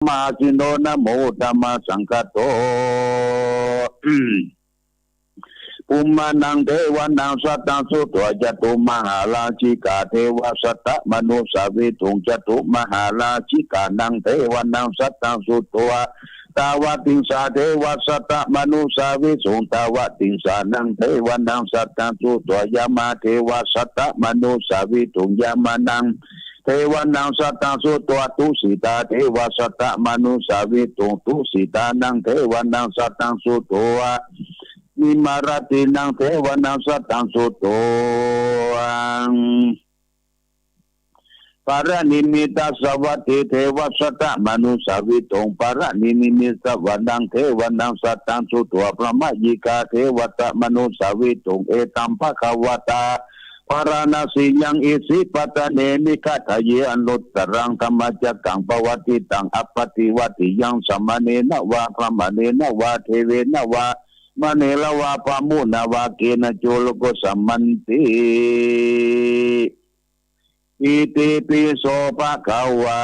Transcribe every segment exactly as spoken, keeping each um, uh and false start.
mahāsino, namo uttamasaṅkhāto. Bhummānaṃ devānaṃ saddaṃ sutvā, cātummahārājikā devā saddamanussāvesuṃ. Cātummahārājikānaṃ devānaṃ saddaṃ sutvā, tāvatiṃsā devā saddamanussāvesuṃ. Tāvatiṃsānaṃ devānaṃ saddaṃ sutvā, yāmā devā saddamanussāvesuṃ. Yāmānaṃ devānaṃ saddaṃ sutvā, tusitā devā saddamanussāvesuṃ. Tusitānaṃ devānaṃ saddaṃ sutvā, nimmānarattīnaṃ devānaṃ saddaṃ sutvā, paranimmitavasavattī devā saddamanussāvesuṃ. Paranimmitavasavattī devānaṃ saddaṃ sutvā, brahmāyikā devā saddamanussāvesuṃ. Etaṃ bhagavatā bārāṇasiyaṃ isipatane migadāye anuttaraṃ dhammacakkaṃ pavattitaṃ appaṭivattiyaṃ samaṇena vā brāhmaṇena vā devena vā mārena vā brahmunā vā kenaci lokussāmanti. Itipi so bhagavā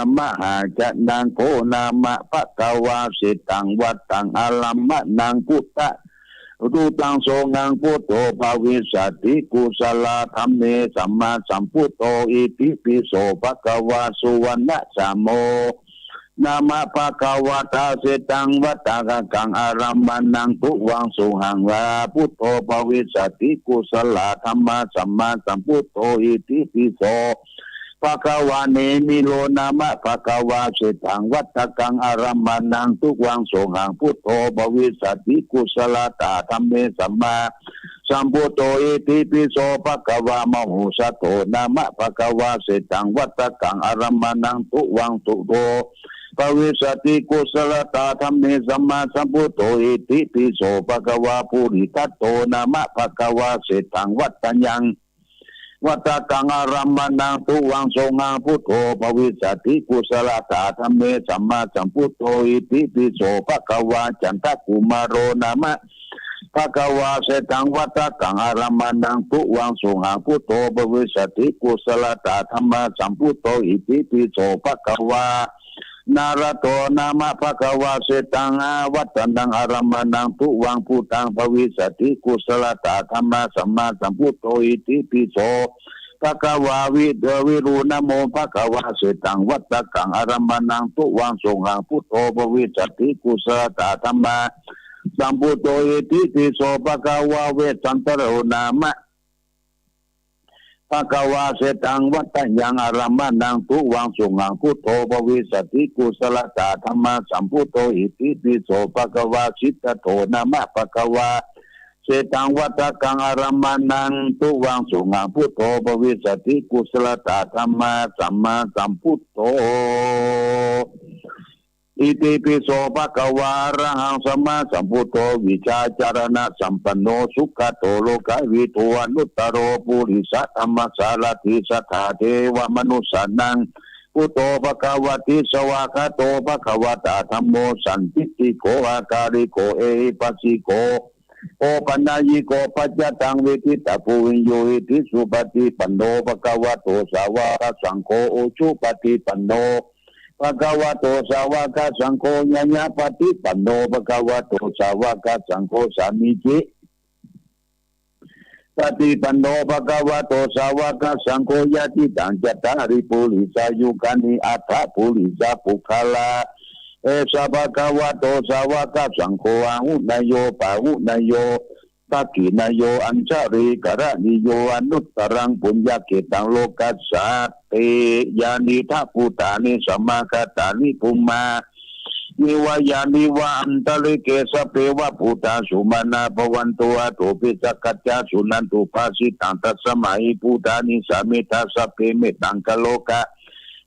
mahājanako nāma bhagavā seṭṭhaṃ vattaṃ ārammaṇaṃ buddha dūtaṃ soṇhaṃ buddho bhavissati kusalā dhamme sammāsambuddho. Itipi so bhagavā suvaṇṇasāmo nāma bhagavatā seṭṭhaṃ vattakaṃ ārammaṇaṃ tuvaṃ soṇhaṃ buddho bhavissati kusalā dhammā sammāsambuddho. Itipi so bhagavā nemiro nāma bhagavā seṭṭhaṃ vattakaṃ ārammaṇaṃ tuvaṃ soṇhaṃ buddho bhavissati kusalatā dhamme sammā sambuddho. Itipi so bhagavā mahaussatho nāma bhagavā seṭṭhaṃ vattakaṃ ārammaṇaṃ tuvaṃ buddho bhavissati kusalatā dhamme sammāsambuddho. Itipi so bhagavā purindado nāma bhagavā seṭṭhaṃ vattakaṃ vattakaṃ ārammaṇaṃ tuvaṃ soṇhaṃ buddho bhavissati kusalatā dhamme sammāsambuddho. Itipi so bhagavā candakumāro nāma bhagavā seṭṭhaṃ vattakaṃ ārammaṇaṃ tuvaṃ soṇhaṃ buddho bhavissati kusalatā dhammā sambuddho. Itipi so bhagavā nārado nāma bhagavā seṭṭhaṃ vattakaṃ ārammaṇaṃ tuvaṃ buddhaṃ bhavissati kusalatā dhammā sammāsambuddho. Itipi so bhagavā vi- virūḷho nāmo bhagavā seṭṭhaṃ vattakaṃ ārammaṇaṃ tuvaṃ soṇhaṃ buddho bhavissati kusalatā dhammā sambuddho. Itipi so bhagavā vessantaro nāma bhagavā seṭṭhaṃ vattakaṃ ārammaṇaṃ tuvaṃ soṇhaṃ buddho bhavissati kusalatā dhammā sambuddho. Itipi so bhagavā siddhattho nāma bhagavā seṭṭhaṃ vattakaṃ ārammaṇaṃ tuvaṃ soṇhaṃ buddho bhavissati kusalatā dhammā sammāsambuddho. Itipi so bhagavā arahaṃ sammāsambuddho vijjācaraṇasampanno sugato lokavidū anuttaro purisadammasārathi satthā devamanussānaṃ buddho bhagavāti. Svākkhāto bhagavatā dhammo sandiṭṭhiko akāliko ehipassiko opanayiko paccattaṃ veditabbo viññūhīti. Supaṭipanno bhagavato sāvakasaṅgho, ujupaṭipanno bhagavato sāvakasaṅgho, ñāyapaṭipanno bhagavato sāvakasaṅgho, sāmīci paṭipanno bhagavato sāvakasaṅgho, yadidaṃ cattāri purisayugāni aṭṭha purisapuggalā, esa bhagavato sāvakasaṅgho, āhuneyyo pāhuneyyo dakkhiṇeyyo añjalikaraṇīyo anuttaraṃ puññakkhettaṃ lokassāti. Yānīdha bhūtāni samāgatāni bhummāni vā yāni va antalikkhe sabbeva bhūtā sumanā bhavantu athopi sakkacca suṇantu bhāsitaṃ. Tasmā hi bhūtā nisāmetha sabbe mettaṃ karotha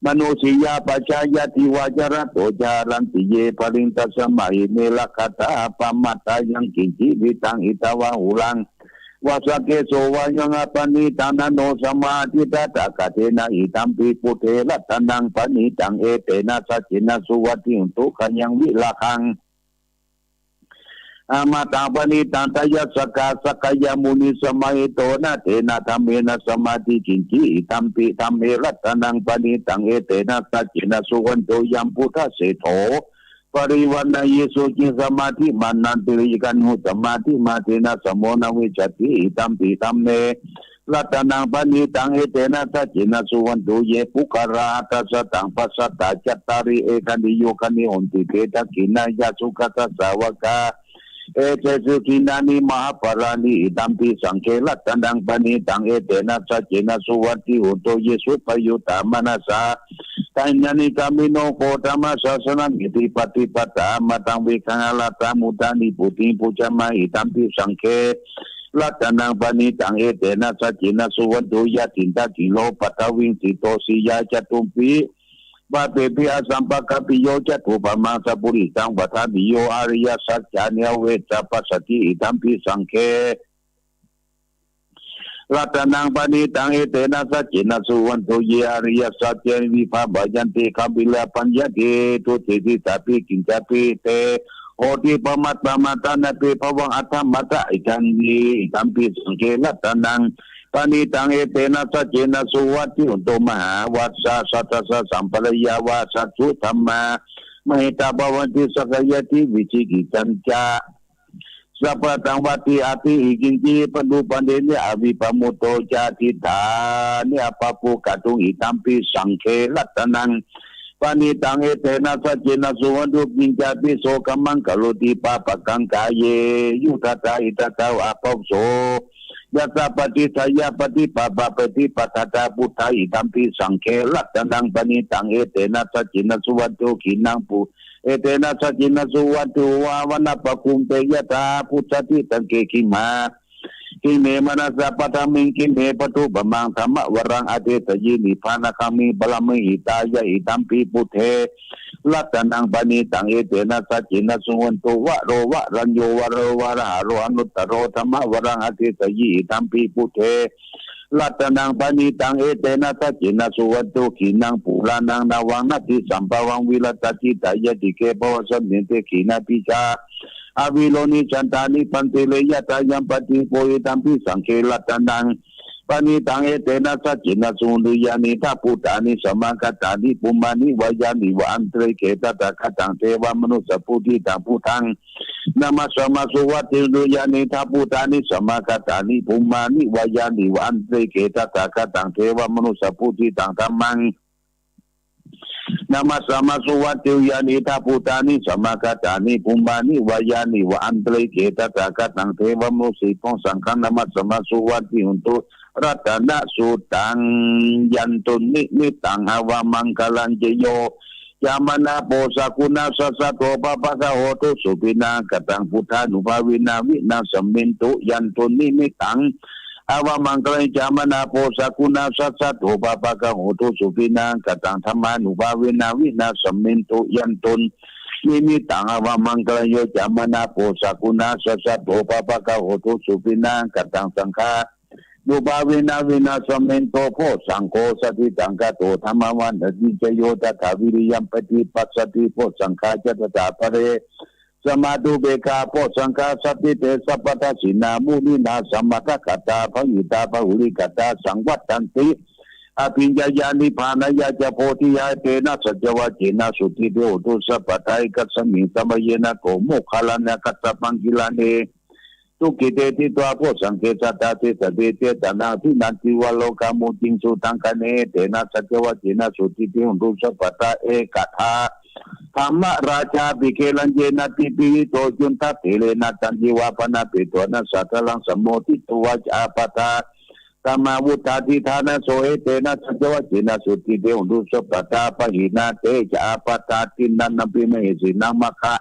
manusiyā pajāya divā ca ratto ca haranti ye baliṃ tasmā hi ne rakkhatha appamattā. Yaṃ kiñci vittaṃ idha vā huraṃ vā saggesu vā yaṃ apaṇītaṃ na no samaṃ atthi tathāgatena idampi buddhe ratanaṃ paṇītaṃ etena saccena suvatthi hotu. Khayaṃ virāgaṃ amataṃ paṇītaṃ tayasakā sakyamunī samāhito na tena dhammena samatthi kiñci idampi dhamme ratanaṃ paṇītaṃ etena saccena suvatto yambuddhaseṭṭho parivaṇṇayī suciṃ samādhimānantarikaññū samādhimānena samo na vijjati idampi dhamme ratanaṃ paṇītaṃ etena saccena suvatto ye puggalā aṭṭha sataṃ pasatthā cattāri ekanī yugāni honti te dakkhiṇeyyā sugatassa sāvakā etesu dinnāni mahapphalāni idampi saṅghe ratanaṃ paṇītaṃ etena saccena suvatthi hotu ye suppayuttā manasā daḷhena nikkāmino gotamasāsanamhi paṭipadā amataṃ vigayha laddhā mudhā nibbutiṃ bhuñjamāha idampi saṅghe ratanaṃ paṇītaṃ etena saccena suvatto ye diṭṭhaṅgiro paṭhaviṃ sito siyā catubbhi vātehi asampakampiyo ca tuvaṃ maṃ sapurisa vadāmi yo ariyasaccāni avecca passati idampi saṅghe ratanaṃ paṇītaṃ etena saccena suvatto ye ariyasaccāni vibhāvayanti gambhīrapaññāti tusitissāpi kiñcāpi te hoti pamattā mattā na te bhavaṃ aṭṭhamata idampi saṅghe ratanaṃ paṇītaṃ etena saccena suvatthi hotu mahāvajjā satta saha sampādeyya vajjassu dhammā mahiddhā bhavanti sakkāyadiṭṭhi vicikicchanti ca sabbattha vaddi atthi kiñci paṇḍu paṇḍiya avippamuttā ca diṭṭhāni appabhukatuṃ idampi saṅghe ratanaṃ paṇītaṃ etena saccena suvatto kiñcāpi so kammaṃ karoti pāpakaṃ kāyena tathā ṭhitā va appavusso yassa paṭicchāya paṭipapāpeti pāpatthā buddhā idampi saṅghe ratanaṃ paṇītaṃ etena saccena suvatto khīṇaṃ pu etena saccena suvatto vanappagumbe yathā phussitedha khemā kheme manasā paṭhaviṃ kheme paṭhupammaṃ dhammavaraṃ adesayi nibbānagāmiṃ paramāhitāya idampi buddhe ratanaṃ paṇītaṃ etena saccena suvatto varo varañño varo varāharo anuttaro dhammavaraṃ adesayi idampi buddhe ratanaṃ paṇītaṃ etena saccena suvatto khīṇaṃ purāṇaṃ navaṃ natthi sambhavaṃ virattacittāyatike bhavasmiṃ te khīṇabījā avirūḷhichandā nibbanti re yathāyampadīpo idampi saṅghe ratanaṃ paṇītaṃ etena saccena suvatto yānīdha bhūtāni samāgatāni bhummāni vā yāni va antalikkhe tathāgataṃ devamanussapūjitaṃ buddhaṃ namassāma suvatthi hotu yānīdha bhūtāni samāgatāni bhummāni vā yāni va antalikkhe tathāgataṃ devamanussapūjitaṃ dhammaṃ namassāma suvatthi hotu yānīdha bhūtāni samāgatāni bhummāni vā yāni va antalikkhe tathāgataṃ devamanussapūjitaṃ saṅghaṃ namassāma suvatthi hotu ratanasuttaṃ. Yandunnimittaṃ avamaṅgalañca yo cāmanāpo sakuṇassa saddo pāpaggaho dussupinaṃ akantaṃ buddhānubhāvena vināsamentu. Yandunnimittaṃ avamaṅgalañca cāmanāpo sakuṇassa saddo pāpaggaho dussupinaṃ akantaṃ dhammānubhāvena vināsamentu. Yandunnimittaṃ avamaṅgalañca yo cāmanāpo sakuṇassa saddo pāpaggaho dussupinaṃ akantaṃ saṅghā nubhāvena vināsamentu. Pho saṅgho satiṭṭhaṃ kato dhammavaraṃ paṭicca yo tathā viriyaṃ paṭipajjati pho saṅghā ca tathā pare samādhupekkhā pho saṅghā santitte sabbadassinā muninā sammadakkhātā bhāvitā bahulīkatā saṃvattanti abhiññāya nibbānāya ca bodhiyā. Etena saccavajjena sotthi te hotu sabbadā. Ekasmiṃ samaye nātho moggallāna kassapaṃ gilāne dukkhite ṭhitva pho saṅghe satta desayi cetayaṃ abhiṇhāti varo kāmo ciṃsu taṅkhaṇe. Etena saccavajjena sotthi te hotu sabbadā. Ekadā dhammarājāpi gelaññenābhipīḷito cundattherena taññeva bhaṇāpetvāna sādaraṃ sammoditvā ca ābādhā tamā vuṭṭhāsi ṭhānaso. Etena saccavajjena sotthi te hotu sabbadā. Pahīnā te ca ābādhā tiṇṇannampi mahesinaṃ maggā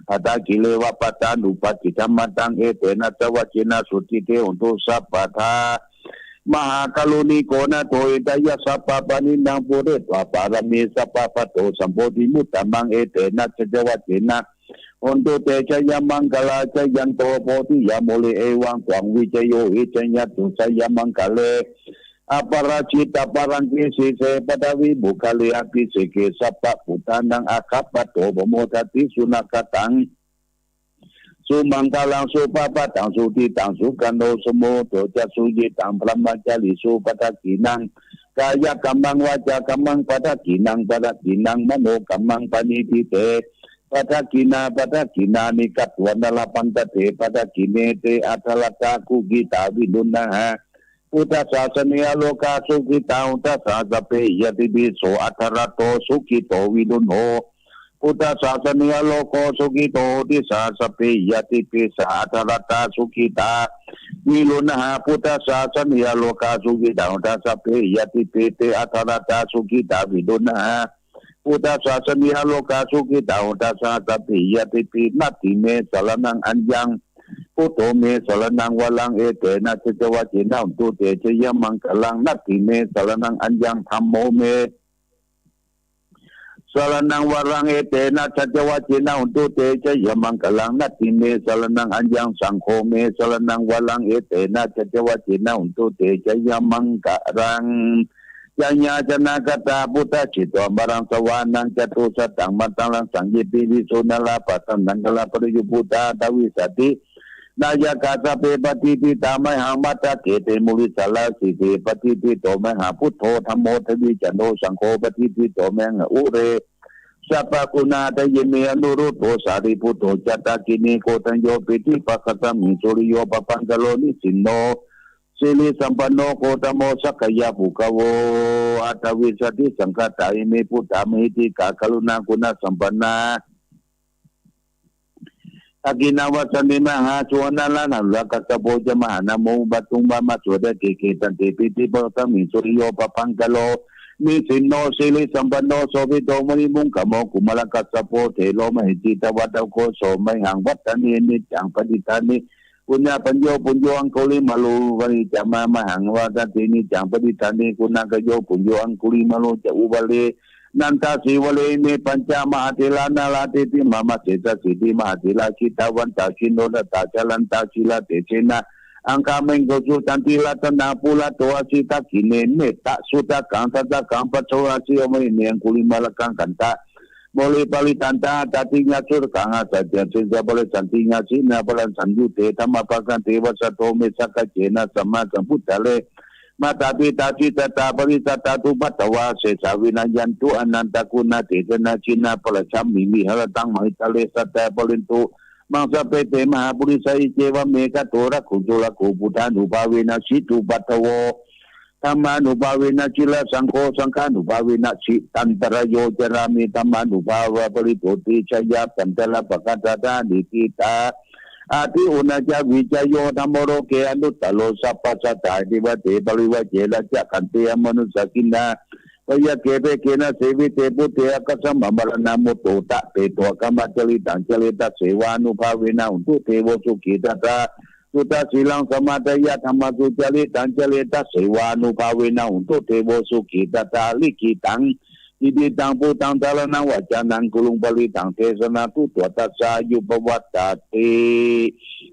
hattha kile va pattānuppattidhammataṃ. Etena saccavajjena sotthi te hotu sabbadā. Mahākāruṇiko nātho hitāya sabbapāṇinaṃ pūretvā pāramī sabbā patto sambodhimuttamaṃ. Etena saccavajjena hontu te jayamaṅgalā. Jayanto bodhiyā mūle evaṃ tvaṃ vijayo hohi jayassu jayamaṅgale aparājitapallaṅke sīse paṭhavipokkhare abhiseke sabbabuddhānaṃ aggappatto pamodati. Sunakkhattaṃ sumaṅgalaṃ supabhātaṃ suhuṭṭhitaṃ sukhaṇo sumuhutto ca suyiṭṭhaṃ brahmacārisu padakkhiṇaṃ kāyakammaṃ vācākammaṃ padakkhiṇaṃ padakkhiṇaṃ manokammaṃ paṇidhī te padakkhiṇā padakkhiṇāni katvāna labhantatthe padakkhiṇe te atthaladdhā sukhitā viruḷhā buddhasāsane arogā sukhitā hotha saha sabbehi ñātibhi so atthaladdho sukhito viruḷho buddhasāsane arogā sukhito hoti saha sabbehi ñātibhi saha atthaladdhā sukhitā viruḷhā buddhasāsane arogā sukhitā hotha sabbehi ñātibhi te atthaladdhā sukhitā viruḷhā buddhasāsane arogā sukhitā hotha saha sabbehi ñātibhi natthi me saraṇaṃ aññaṃ buddho me saraṇaṃ varaṃ etena saccavajjena hotu te jayamaṅgalaṃ natthi me saraṇaṃ aññaṃ dhammo me saraṇaṃ varaṃ etena saccavajjena hotu te jayamaṅgalaṃ natthi me saraṇaṃ aññaṃ saṅgho me saraṇaṃ varaṃ etena saccavajjena hotu te jayamaṅgalaṃ. Jayāsanāgatā buddhā jitā maraṃ savāhanaṃ catusaccāmaddhānaṃ saṅghe piriso narāpa sannamaṅgalā pariyubbuṭṭhā aṭṭhavīsati nāyakā sabbe patiṭṭhitā mayhaṃ matthake te mūle saha sīse patiṭṭhito mayhaṃ buddho dhammo dvijjano saṅgho patiṭṭhito mayhaṃ ure sabbaguṇādaye me anuruddho sārīputto ca dakkhiṇe koṇḍañño piṭṭhibhāgasmiṃ suriyo pabhaṅkaro nisinno sirisampanno gotamo sakyapuṅgavo aṭṭhavīsati saṅkhātā ime buddhā mahiddhikā karuṇāguṇasampannā dakkhiṇā vasanti mahāsuvaṇṇalāhulā kassapo ca mahānāmo ubhāsuṃ vāmasotake kesante piṭṭhibhāgasmiṃ suriyo pabhaṅkaro nisinno sirisampanno sobhito munipuṅgavo kumārakassapo thero mahesī cittavādako so mayhaṃ vadane niccaṃ paṭidāni puññapañño puñño aṅgulimālo upavhayī ca mayhaṃ vadane niccaṃ paṭidāni guṇākayo puñño aṅgulimālo ca upavhayī nandasīvalī ime pañca mahātherā nalāṭe tiṇṇannamāse dasettha mahātherā jitavanto jinorasā jalantā sīlatejena aṅgamaṅgesu saṇṭhitaṃ ratanaṃ purato āsi dakkhiṇe mettasuttakaṃ dhajaggaṃ pacchato āsi vāme aṅgulimālakaṃ khandhamoraparittañca āṭāṭiñāṇasutakaṃ āsavā ca sīse paresaṃ dinnā sīnā pāṇasaṃyuttā dhammapākkhande vasato me sakiccena sammāsambuddhare mātā pitā jitajā parittattā cupaddavā asesā vinayantu anantaguṇatejasaṃ jinapañjarasmiṃ viharantaṃ mahītale sadā pālentu maṃ sabbe te mahāpurisā icceva me gatorakkhuṃ surakkhuṃ buddhānubhāvena jitupaddavo dhammānubhāvena jirasaṅgho saṅghānubhāvena jitantarāyo carāmi dhammānubhāvapālito tisaraṇapañjarapakkhandhātā niṭṭhitā ati uṇhāya vicayo dhammo loke anuttaro sabbasattahitatiyā parivajjena ca khanti amanussakinā byagghe pekkhe na sevite buddhe āgatamha maraṇā mutto tapeto kammacaritaṃ care tasevānubhāvena hotu devo sukhī tathā suddhasīlaṃ samādāya dhammaṃ sucaritaṃ care tasevānubhāvena hotu devo sukhī tathā likkhitaṃ cintitaṃ pūtaṃ dhāraṇaṃ vācanaṃ guruṃ parinidhānaṃ desanā tutvā tassa āyuvaḍḍhati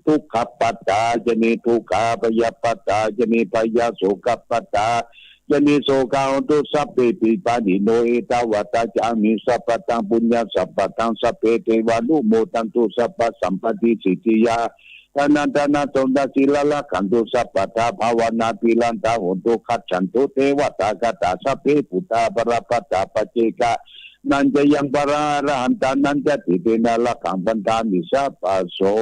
dukkhappattā ca niddukkhā bhayappattā ca nibbhayā sokappattā ca nissokā hontu sabbepi pāṇino ettāvatā ca amhehi sambhataṃ puññasampadaṃ sabbe devānumodantu sabbasampattisiddhiyā dānaṃ dānaṃ dadantu sīlaṃ rakkhantu sabbadā bhāvanābhiratā hontu gacchantu devatāgatā sabbe buddhā balappattā paccekānañca yaṃ balaṃ arahantānañca tena rakkhaṃ bandhāmi sabbaso.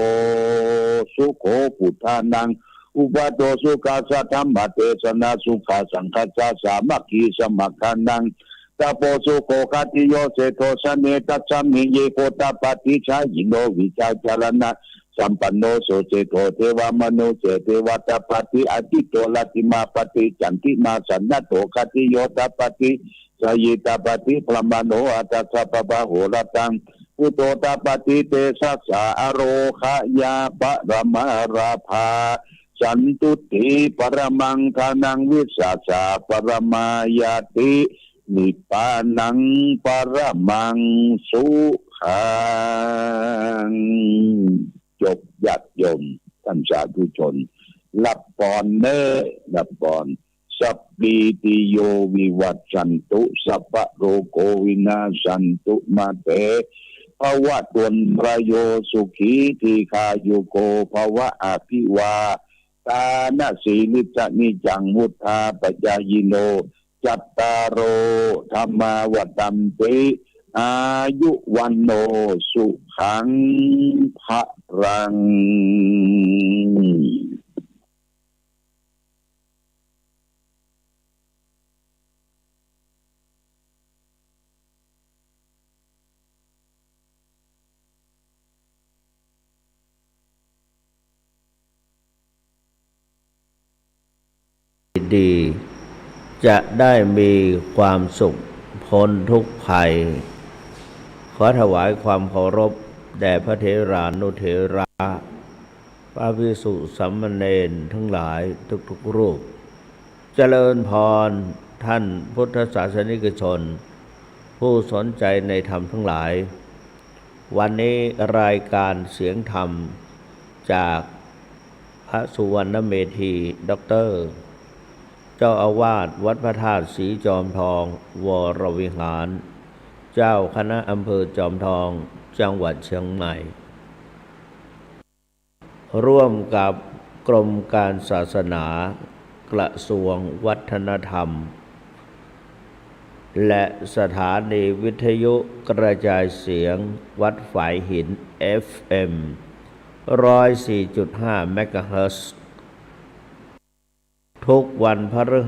Sukho buddhānaṃ uppādo sukhā saddhammadesanā sukhā saṅghassa sāmaggī samaggānaṃ tapo sukho khatiyo seṭṭho janetasmiṃ ye gottapaṭicchājino vijjācaraṇasampanno so seṭṭho devamanusseva tappati acchito rattimāpatti candimā sannaddho khatiyo tappati jayi tappati brāhmaṇo atha sabbamahorattaṃ buddho tappati tejasā ārogyaparamā lābhā santuṭṭhi paramaṃ dhanaṃ vissāsa paramā ñāti nibbānaṃ paramaṃ sukhaṃ. จบ ญาติโยม ท่านสาธุชน รับพรเน้อ รับพร Sabbītiyo vivajjantu, sabbarogo vinassatu, mā te bhavatvantarāyo sukhī dīghāyuko bhava. Abhivādanasīlissa niccaṃ vuḍḍhāpacāyino cattāro dhammā vaḍḍhanti āyu vaṇṇo sukhaṃ balaṃ. ดี จะได้มีความสุข พ้นทุกข์ภัย ขอถวายความเคารพแด่พระเถรานุเถระ พระภิกษุสามเณรทั้งหลายทุกๆรูป เจริญพรท่านพุทธศาสนิกชน ผู้สนใจในธรรมทั้งหลาย วันนี้รายการเสียงธรรมจากพระสุวรรณเมธี ด็อกเตอร์ เจ้าอาวาสวัดพระธาตุศรีจอมทอง วรวิหาร เจ้าคณะอำเภอจอมทอง จังหวัดเชียงใหม่ ร่วมกับกรมการศาสนา กระทรวงวัฒนธรรม และสถานีวิทยุกระจายเสียงวัดฝายหิน เอฟเอ็ม ร้อยสี่จุดห้า เมกะเฮิรตซ์ ทุกวันพฤหัส